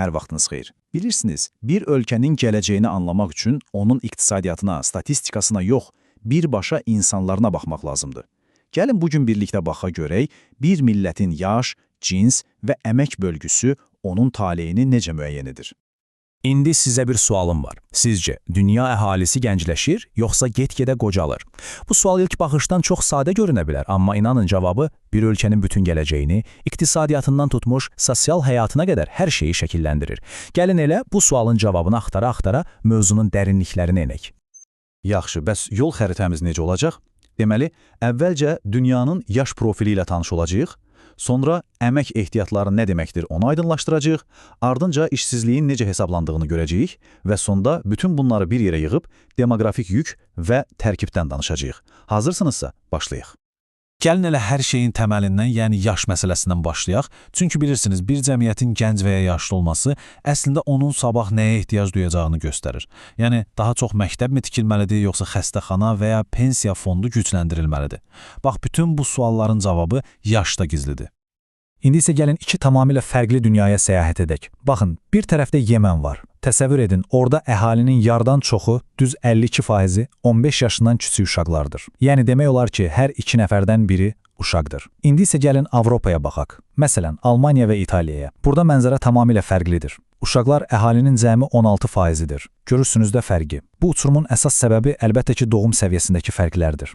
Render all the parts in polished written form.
Hər vaxtınız xeyir. Bilirsiniz, bir ölkənin gələcəyini anlamaq üçün onun iqtisadiyyatına, statistikasına yox, birbaşa insanlarına baxmaq lazımdır. Gəlin bugün birlikdə baxa görək, bir millətin yaş, cins və əmək bölgüsü onun taleyini necə müəyyən edir? İndi sizə bir sualım var. Sizcə, dünya əhalisi gəncləşir, yoxsa get-gedə qocalır? Bu sual ilk baxışdan çox sadə görünə bilər, amma inanın cavabı bir ölkənin bütün gələcəyini, iqtisadiyyatından tutmuş sosial həyatına qədər hər şeyi şəkilləndirir. Gəlin elə bu sualın cavabını axtara-axtara mövzunun dərinliklərinə enək. Yaxşı, bəs yol xəritəmiz necə olacaq? Deməli, əvvəlcə dünyanın yaş profili ilə tanış olacağıq, sonra əmək ehtiyatları nə deməkdir onu aydınlaşdıracağıq, ardınca işsizliyin necə hesablandığını görəcəyik və sonda bütün bunları bir yerə yığıb demoqrafik yük və tərkibdən danışacağıq. Hazırsınızsa, başlayaq. Gəlin elə hər şeyin təməlindən, yəni yaş məsələsindən başlayaq. Çünki bilirsiniz, bir cəmiyyətin gənc və ya yaşlı olması əslində onun sabah nəyə ehtiyac duyacağını göstərir. Yəni daha çox məktəbmi tikilməlidir, yoxsa xəstəxana və ya pensiya fondu gücləndirilməlidir? Bax, bütün bu sualların cavabı yaşda gizlidir. İndi isə gəlin iki tamamilə fərqli dünyaya səyahət edək. Baxın, bir tərəfdə Yemen var. Təsəvvür edin, orada əhalinin yarıdan çoxu, düz 52%-i 15 yaşından kiçik uşaqlardır. Yəni demək olar ki, hər iki nəfərdən biri uşaqdır. İndi isə gəlin Avropaya baxaq. Məsələn, Almaniya və İtaliyaya. Burada mənzərə tamamilə fərqlidir. Uşaqlar əhalinin cəmi 16%-idir. Görürsünüz də fərqi. Bu uçurumun əsas səbəbi əlbəttə ki, doğum səviyyəsindəki fərqlərdir.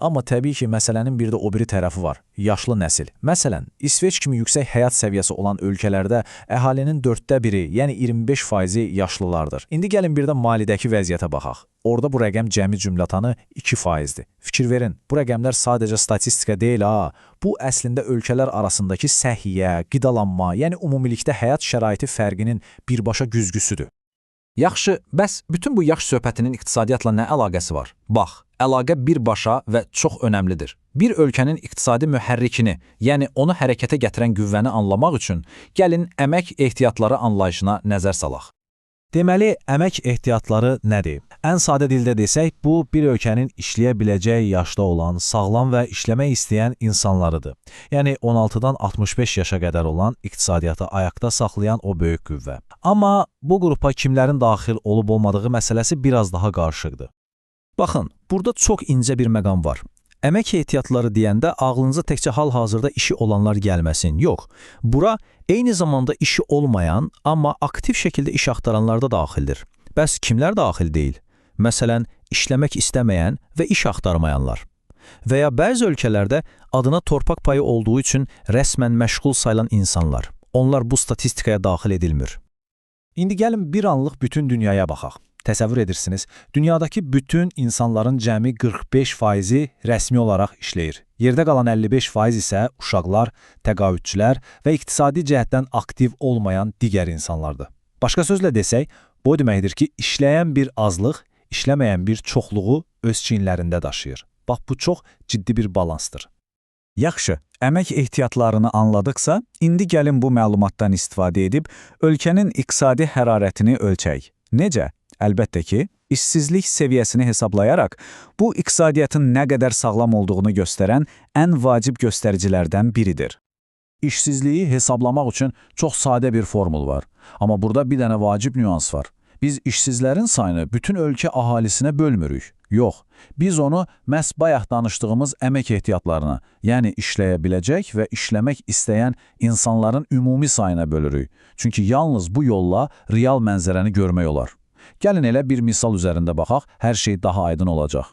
Amma təbii ki, məsələnin bir də o biri tərəfi var – yaşlı nəsil. Məsələn, İsveç kimi yüksək həyat səviyyəsi olan ölkələrdə əhalinin dörddə biri, yəni 25%-i yaşlılardır. İndi gəlin bir də Malidəki vəziyyətə baxaq. Orada bu rəqəm cəmi cümlətanı 2%-dir. Fikir verin, bu rəqəmlər sadəcə statistika deyil ha. Bu əslində ölkələr arasındakı səhiyyə, qidalanma, yəni ümumilikdə həyat şəraiti fərqinin birbaşa güzgüsüdür. Yaxşı, bəs bütün bu yaş söhbətinin iqtisadiyyatla nə əlaqəsi var? Bax, əlaqə birbaşa və çox önəmlidir. Bir ölkənin iqtisadi mühərrikini, yəni onu hərəkətə gətirən qüvvəni anlamaq üçün gəlin əmək ehtiyatları anlayışına nəzər salaq. Deməli, əmək ehtiyatları nədir? Ən sadə dildə desək, bu bir ölkənin işləyə biləcəyi yaşda olan, sağlam və işləmək istəyən insanlarıdır. Yəni 16-dan 65 yaşa qədər olan iqtisadiyyatı ayaqda saxlayan o böyük qüvvə. Amma bu qrupa kimlərin daxil olub-olmadığı məsələsi biraz daha qarışıqdır. Baxın, burada çox incə bir məqam var. Əmək ehtiyatları deyəndə ağlınıza təkcə hal-hazırda işi olanlar gəlməsin. Yox, bura eyni zamanda işi olmayan, amma aktiv şəkildə iş axtaranlar da daxildir. Bəs kimlər daxil deyil? Məsələn, işləmək istəməyən və iş axtarmayanlar. Və ya bəzi ölkələrdə adına torpaq payı olduğu üçün rəsmən məşğul sayılan insanlar. Onlar bu statistikaya daxil edilmir. İndi gəlin bir anlıq bütün dünyaya baxaq. Təsəvvür edirsiniz, dünyadakı bütün insanların cəmi 45%-i rəsmi olaraq işləyir. Yerdə qalan 55% isə uşaqlar, təqaüdçülər və iqtisadi cəhətdən aktiv olmayan digər insanlardır. Başqa sözlə desək, bu o deməkdir ki, işləyən bir azlıq, işləməyən bir çoxluğu öz çiyinlərində daşıyır. Bax, bu çox ciddi bir balansdır. Yaxşı, əmək ehtiyatlarını anladıqsa, indi gəlin bu məlumatdan istifadə edib ölkənin iqtisadi hərarətini ölçək. Necə? Əlbəttə ki, işsizlik səviyyəsini hesablayaraq bu iqtisadiyyatın nə qədər sağlam olduğunu göstərən ən vacib göstəricilərdən biridir. İşsizliyi hesablamaq üçün çox sadə bir formul var. Amma burada bir dənə vacib nüans var. Biz işsizlərin sayını bütün ölkə əhalisinə bölmürük. Yox, biz onu məhz bayaq danışdığımız əmək ehtiyatlarına, yəni işləyə biləcək və işləmək istəyən insanların ümumi sayına bölürük. Çünki yalnız bu yolla real mənzərəni görmək olar. Gəlin elə bir misal üzərində baxaq, hər şey daha aydın olacaq.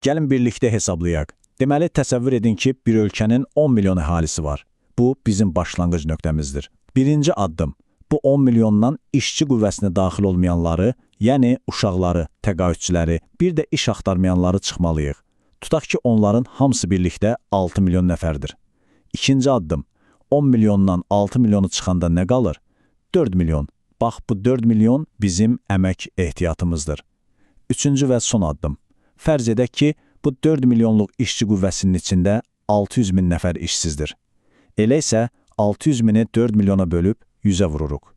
Gəlin birlikdə hesablayaq. Deməli, təsəvvür edin ki, bir ölkənin 10 milyon əhalisi var. Bu, bizim başlanğıc nöqtəmizdir. Birinci addım, bu 10 milyondan işçi qüvvəsinə daxil olmayanları, yəni uşaqları, təqaüdçüləri, bir də iş axtarmayanları çıxmalıyıq. Tutaq ki, onların hamısı birlikdə 6 milyon nəfərdir. İkinci addım, 10 milyondan 6 milyonu çıxanda nə qalır? 4 milyon. Bax, bu 4 milyon bizim əmək ehtiyatımızdır. Üçüncü və son addım. Fərz edək ki, bu 4 milyonluq işçi qüvvəsinin içində 600 min nəfər işsizdir. Elə isə 600 mini 4 milyona bölüb 100-ə vururuq.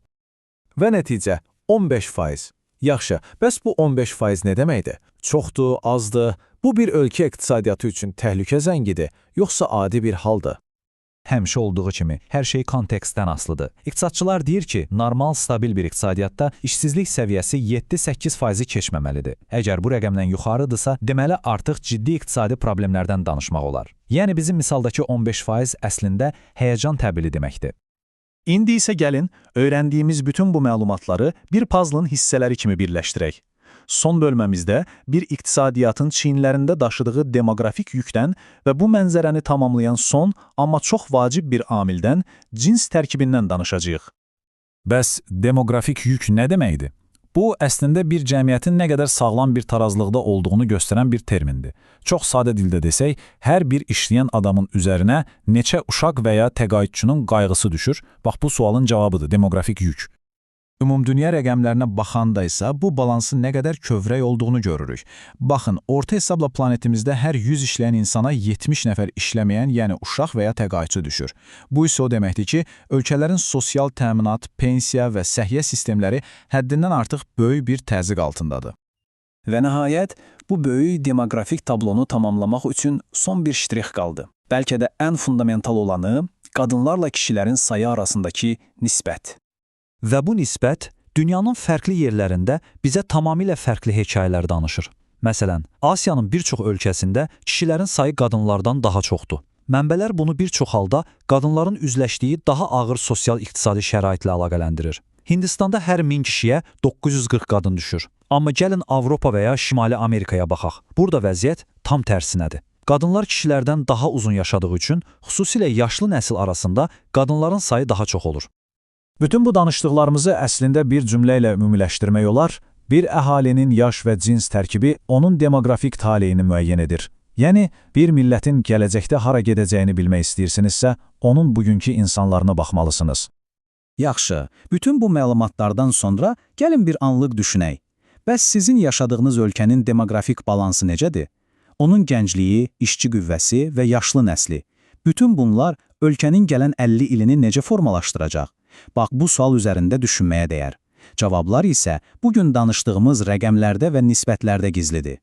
Və nəticə 15%. Yaxşı, bəs bu 15% nə deməkdir? Çoxdur, azdır? Bu bir ölkə iqtisadiyyatı üçün təhlükə zəngidir, yoxsa adi bir haldır? Həmişə olduğu kimi, hər şey kontekstdən asılıdır. İqtisadçılar deyir ki, normal, stabil bir iqtisadiyyatda işsizlik səviyyəsi 7-8 faizi keçməməlidir. Əgər bu rəqəmdən yuxarıdırsa, deməli artıq ciddi iqtisadi problemlərdən danışmaq olar. Yəni bizim misaldakı 15% əslində həyəcan təbili deməkdir. İndi isə gəlin, öyrəndiyimiz bütün bu məlumatları bir puzzle'ın hissələri kimi birləşdirək. Son bölməmizdə bir iqtisadiyyatın çiyinlərində daşıdığı demoqrafik yükdən və bu mənzərəni tamamlayan son, amma çox vacib bir amildən, cins tərkibindən danışacağıq. Bəs demoqrafik yük nə deməkdir? Bu, əslində bir cəmiyyətin nə qədər sağlam bir tarazlıqda olduğunu göstərən bir termindir. Çox sadə dildə desək, hər bir işləyən adamın üzərinə neçə uşaq və ya təqaüdçünün qayğısı düşür? Bax, bu sualın cavabıdır, demoqrafik yük. Ümumdünya rəqəmlərinə baxanda isə bu balansın nə qədər kövrək olduğunu görürük. Baxın, orta hesabla planetimizdə hər 100 işləyən insana 70 nəfər işləməyən, yəni uşaq və ya təqaüdçü düşür. Bu isə o deməkdir ki, ölkələrin sosial təminat, pensiya və səhiyyə sistemləri həddindən artıq böyük bir təzyiq altındadır. Və nəhayət, bu böyük demoqrafik tablonu tamamlamaq üçün son bir ştrix qaldı. Bəlkə də ən fundamental olanı, qadınlarla kişilərin sayı arasındakı nisbət. Və bu nisbət dünyanın fərqli yerlərində bizə tamamilə fərqli hekayələr danışır. Məsələn, Asiyanın bir çox ölkəsində kişilərin sayı qadınlardan daha çoxdur. Mənbələr bunu bir çox halda qadınların üzləşdiyi daha ağır sosial-iqtisadi şəraitlə əlaqələndirir. Hindistanda hər 1000 kişiyə 940 qadın düşür. Amma gəlin Avropa və ya Şimali Amerikaya baxaq. Burada vəziyyət tam tərsinədir. Qadınlar kişilərdən daha uzun yaşadığı üçün, xüsusilə yaşlı nəsil arasında qadınların sayı daha çox olur. Bütün bu danışdıqlarımızı əslində bir cümlə ilə ümumiləşdirmək olar. Bir əhalinin yaş və cins tərkibi onun demoqrafik taleyini müəyyən edir. Yəni, bir millətin gələcəkdə hara gedəcəyini bilmək istəyirsinizsə, onun bugünkü insanlarına baxmalısınız. Yaxşı, bütün bu məlumatlardan sonra gəlin bir anlıq düşünək. Bəs sizin yaşadığınız ölkənin demoqrafik balansı necədir? Onun gəncliyi, işçi qüvvəsi və yaşlı nəsli. Bütün bunlar ölkənin gələn 50 ilini necə formalaşdıracaq? Bax, bu sual üzərində düşünməyə dəyər. Cavablar isə bugün danışdığımız rəqəmlərdə və nisbətlərdə gizlidir.